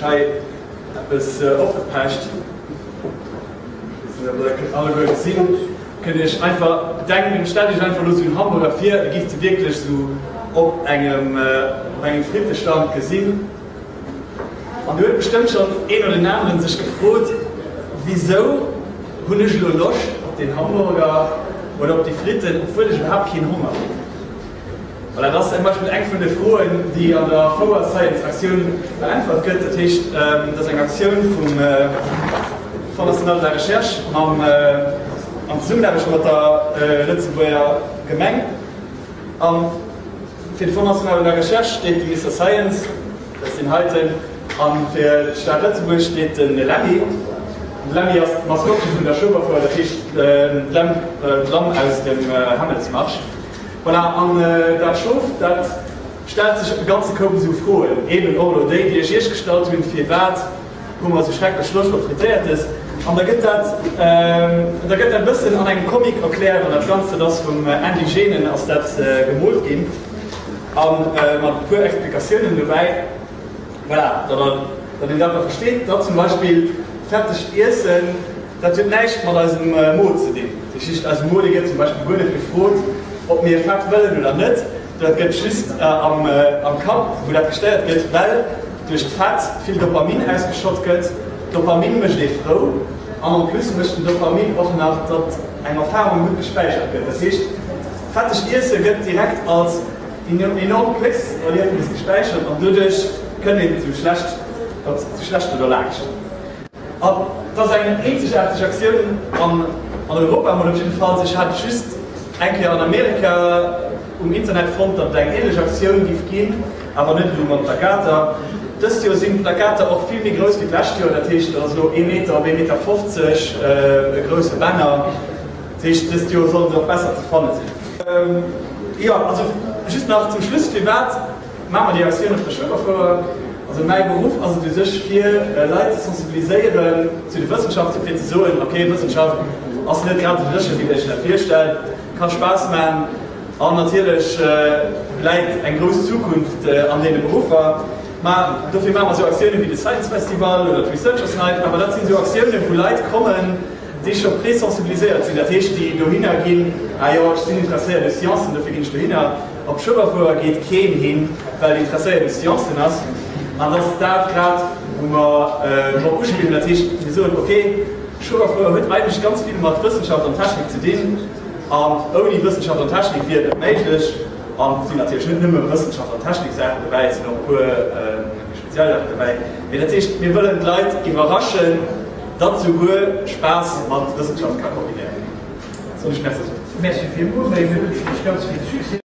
ech hei eppes opgepecht. Dir kënnt alleguer gesinn. Kënnt Iech einfach denken, stellt Iech einfach elo sou en Hamburger vir, e giff se wierklech sou op engem op engem Frittestand gesinn. An do huet bestëmmt schonn een oder den aneren sech gefrot, wisou hunn ech elo Loscht op deen Hamburger oder op déi Fritten, obwuel ech iwwerhaapt keen Honger hunn? Voilà, dat ass zum Beispill eng vun de Froen, déi an der Fouer Science Aktioun beäntwert gëtt. Dat heescht, dat ass eng Aktioun vum Fonds national de la recherche mam, an Zesummenaarbecht mat der Lëtzebuerger Gemeng. A fir de Fonds national de la recherche steet de Mister Science, dat ass deen heiten, a fir d'Stad Lëtzebuerg steet de Lemmy. De Lemmy ass d'Maskottche vun der Schueberfouer, dat heescht d'Lamm aus dem Hämmelsmarsch. Voilà, an dat Schof, dat stellt sech e ganze Koup esou Froen, eben och elo déi, déi ech Iech gestallt hunn, Firwat hu mer esou schrecklech Loscht op Frittéiertes? An da gëtt dat, da gëtt dat e bëssen an engem Comic erkläert, an dat Ganzt, dat ass vum Andy Genen ass dat gemoolt ginn, a mat e puer Explikatiounen dobäi. Voilà, datt een dat da versteet, datt zum Beispill fettegt Iessen, dat huet näischt mat eisem Mo ze dinn. Dat heescht, eise Mo, dee gëtt zum Beispill guer net gefrot, ob mir Fett wëllen oder net. Dat gëtt just am Kapp, wou dat gestéiert gëtt, well duerch d'Fett vill Dopamin ausgeschott gëtt. Dopamin mécht ee frou an en plus mécht den Dopamin och nach, datt eng Erfarung gutt gespäichert gëtt. Dat heescht, fettegt Iesse gëtt direkt als Enormt Gléckserliefnis gespäichert an doduerch kënnt een sou schlecht sou schlecht oder laanscht. An et ass eng eenzegaarteg Aktioun an an Europa mol op jiddefalls. Ech hat just eng Kéier an Amerika um Internet fonnt, datt et eng ähnlech Aktioun giff ginn, awer net elo mat Plakater. Dëst Joer sinn d'Plakater och vill méi grouss wéi d'lescht Joer, dat heescht et ass elo ee Meter op ee Meter 50 e grousse Banner. Dat heescht dëst Joer sollen se och besser ze fanne sinn. Jo, also just nach zum Schluss, Firwat maache mer déi Aktioun op der Schueberfouer? Also mäi Beruff ass et u sech fir Leit ze sensibiliséieren zu de Wëssenschaften, fir ze soen, okay, Wëssenschaft ass net grad esou dréche wéi der iech dat virstellt, ka Spaass maachen an natierlech läit eng grouss Zukunft an deene Beruffer. Mä dofir maache mer esou Aktioune wéi de Science Festival oder d'Researchers Night, awer dat sinn esou Aktiounen, wou Leit kommen, déi scho presensibiliséiert sinn, dat heescht déi dohinner ginn, ah jo, ech sinn interesséiert u Sciencen, dofir ginn ech dohinner. Op Schueberfouer geet keen hin, well en interesséiert u Sciencen ass. An et ass dat grad, wou mer drop uspillen, dat heescht mir soen, ok, Schueberfouer huet eigentlech ganz vill mat Wëssenschaft an Technik ze dinn, an ouni Wëssenschaft an Technik wier et net méiglech. An et sinn natierlech net nëmme Wëssenschaft an Techniksaachen dobäi, et sinn och e puer méi speziell Saachen dobäi. Mee dat heescht, mir wëllen d'Leit iwwerraschen, Datt souguer Spaass mat Wëssenschaft ka kombinéiert ginn. Soll ech Merci soen? Merci villmools, mir wënschen Iech ganz vill Succès.